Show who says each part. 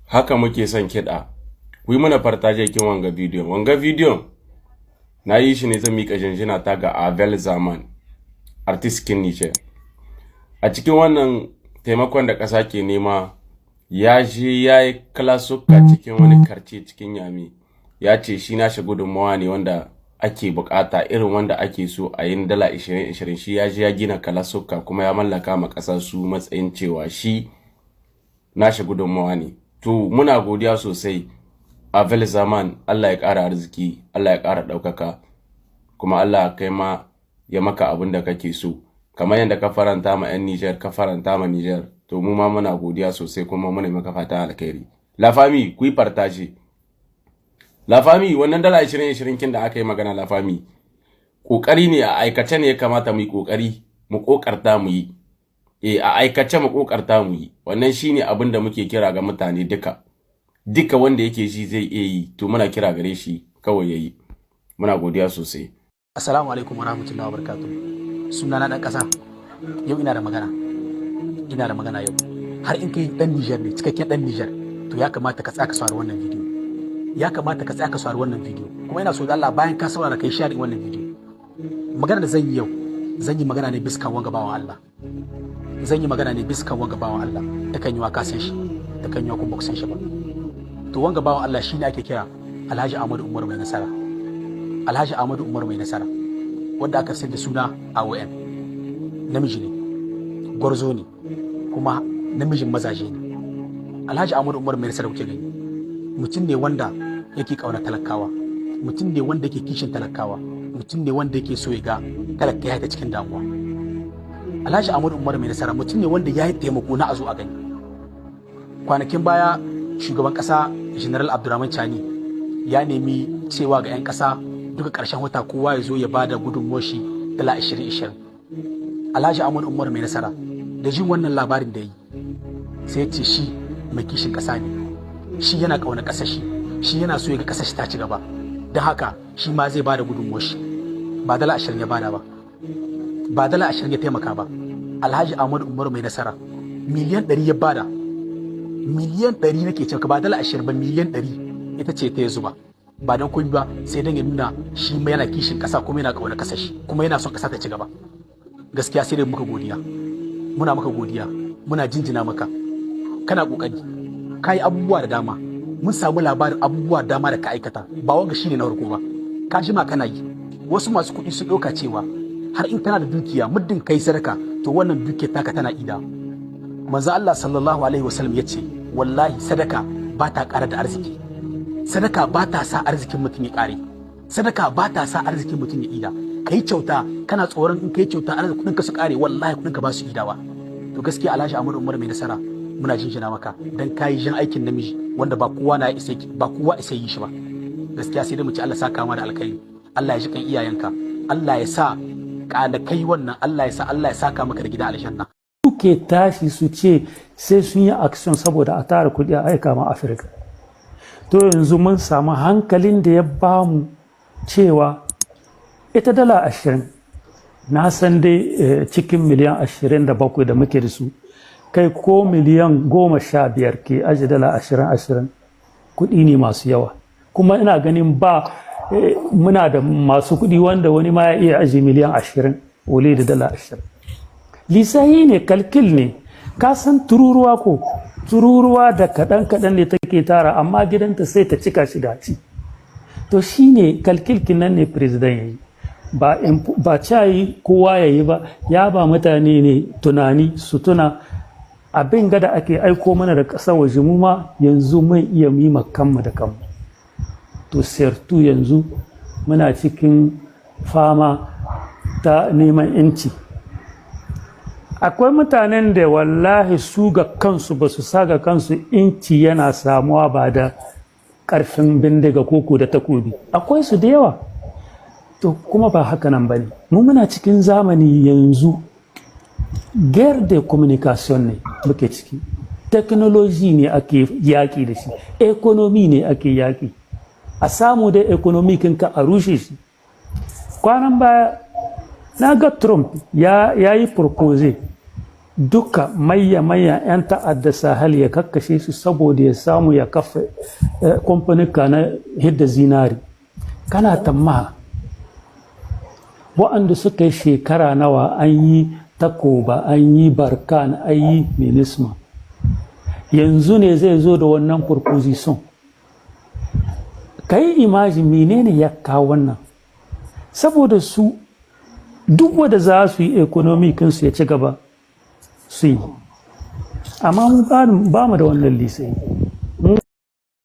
Speaker 1: Haka muke son kiɗa. Ku yi mana partage kin wanga bidiyon. Wanga bidiyon na yi shi ne zan miƙa jinjina ta ga Abel Zaman, artist kin Niger. A cikin wannan taimakon da ƙasa ke nema, ya je ya yi kalasuka cikin wani quartier cikin Niamey. Ya ce shi nashi gudunmawa ne wanda ake bukata, irin wanda ake so a yin dala 20-20. Shi ya je ya gina kalasuka kuma ya mallaka ma ƙasa su matsayin cewa shi nashi gudunmawa ne. To, muna godiya sosai, Abel Zaman. Allah ya ƙara arziki, Allah ya ƙara ɗaukaka, kuma Allah kai ma ya maka abin da kake so, kamar yadda ka faranta ma 'yan Nijar, ka faranta ma Nijar. To, mu ma muna godiya sosai kuma muna maka fata alkhairi. La famille, ku yi partage. La famille, wannan dala 20-20 kin da aka yi magana, la famille, kokari ne, a aikace ne ya kamata mu yi kokari, mu kokarta mu yi. A aikace mu kokarta mu yi. Wannan shine abin da muke kira ga mutane duka duka. Wanda yake shi zai iya yi, to muna kira gare shi kawai yayi. Muna godiya sosai.
Speaker 2: Assalamu alaikum warahmatullahi wabarakatuh. Sunana dan kasa. Yau ina da magana. Ina da magana yau. Har in kai dan Niger ne, cikakken dan Niger, to ya kamata ka tsaya ka saurari wannan bidiyo. Ya kamata ka tsaya ka saurari wannan bidiyo. Kuma ina so da Allah, bayan ka saurara, kai share wannan bidiyo. Magana da zan yi yau, zan yi magana ne biskan wanga bawan Allah. Zan yi magana ne biskan wanga bawan Allah. Takan yi wa ka san shi, takan yi wa kuma ba ku san shi ba. To, wanga bawan Allah shine ake kira Alhaji Ahmadu Umar Mai Nasara. Alhaji Ahmadu Umar Mai Nasara, wanda aka sayar da suna AON. Namiji ne, gwarzo ne, kuma namijin mazaje ne. Alhaji Ahmadu Umar Mai Nasara kuke gani, mutum ne wanda yake kauna talakawa, mutum ne wanda yake kishin talakawa, mutum ne wanda yake so ya ga talaka ya ta cikin damuwa. Alhaji Ahmadu Umar Mai Nasara mutum ne wanda ya yi taimako na a zo a gani. Kwanakin baya, shugaban kasa General Abdurrahman Chani ya nemi cewa ga 'yan kasa duka, karshen wata kowa ya zo ya bada gudunmuwar shi dala 20-20. Alhaji Ahmad Umar Mai Nasara, da jin wannan labarin da yi, sai ya ce shi mai kishin kasa ne, shi yana kauna ƙasar shi, shi yana so ya ga ƙasar shi ta ci gaba, don haka shi ma zai bada gudunmuwar shi. Ba dala 20 ya bada ba, ba dala 20 ya taimaka ba. Alhaji Ahmad Umar Mai Nasara miliyan 100 ya bada. Miliyan 100 nake cewa, ba dala 20 ba, miliyan 100 ita ce ta ya zuba. Ba don komai ba, sai don ya nuna shi ma yana kishin ƙasa, kuma yana ƙauna ƙasar shi, kuma yana son ƙasa ta ci gaba. Gaskiya sai dai muka godiya, muna maka godiya, muna jinjina maka. Kana kokari, ka yi abubuwa da dama. Mun samu labarin abubuwa da dama da ka aikata, ba wanga shine na farko ba, ka jima kana yi. Wasu masu kuɗi sun ɗauka cewa har in kana da dukiya, muddin kai sadaka, to wannan dukiyar taka tana ida. Manzo Allah sallallahu alaihi wasallam ya ce wallahi sadaka ba ta ƙara da arziki, sadaka ba ta sa arzikin mutum ya ƙare, sadaka ba ta sa arzikin mutum ya ida. Kai kyauta, kana tsoron in kai kyauta arzikin kuɗin ka su ƙare, wallahi kuɗin ka ba su idawa. To, gaskiya Alhaji Ahmadu Umar Mai Nasara, muna jinjina maka dan kayi jan aikin namiji wanda ba kowa na isa, ba kowa isa yi shi ba. Gaskiya sai dai mu ci Allah saka ma da alkhairi, Allah ya ji kan iyayenka, Allah ya sa ka da kai wannan, Allah ya sa, Allah ya saka maka da gidan aljanna.
Speaker 3: Suke tashi su ce sai sun yi action saboda a tara kuɗi a aika ma Afirka. To, yanzu mun samu hankalin da ya ba mu cewa ita dala 20, na san dai cikin miliyan 27 da muke da su, kai ko miliyan 15 ke aji dala 20-20, kuɗi ne masu yawa. Kuma ina ganin ba muna da masu kuɗi wanda wani ma ya iya aji miliyan 20 wule da dala 20. Lissahi ne, calcul ne. Ka san tururuwa ko? Tururuwa da kaɗan kaɗan ne take tara, amma gidanta sai ta cika shi da ci. To, shi ne calcul nan ne président ya yi. Ba yi kowa ya yi ba, ya ba mutane ne tunani su tuna abin gada ake aiko mana da ƙasar waje, mu ma yanzu mun iya yi kanmu da kanmu. To, surtout yanzu muna cikin fama ta neman inci. Akwai mutanen da wallahi su ga kansu ba su sa ga kansu inci yana samuwa ba da ƙarfin bindiga koko da takobi. Akwai su da yawa. To, kuma ba haka nan ba ne. Mu muna cikin zamani yanzu, guerre de communication ne muke ciki, technology ne ake yaƙi da shi, économie ne ake yaƙi, a samu da économie kinka a rushe shi. Kwanan baya na ga Trump ya yi propose Duka mayya-mayya 'yan ta'adda Sahel ya kakkashe su saboda ya samu ya kafa kamfanika na hidda zinari. Kana tammaha waɗanda suka yi shekara nawa an yi Takuba, an yi Barkhane, an yi MINUSMA, yanzu ne zai zo da wannan proposition? Ka yi imagine menene ya kawo wannan. Saboda su duk wanda za su yi économie su ya ci gaba su yi, amma mu ba mu da wannan lisai.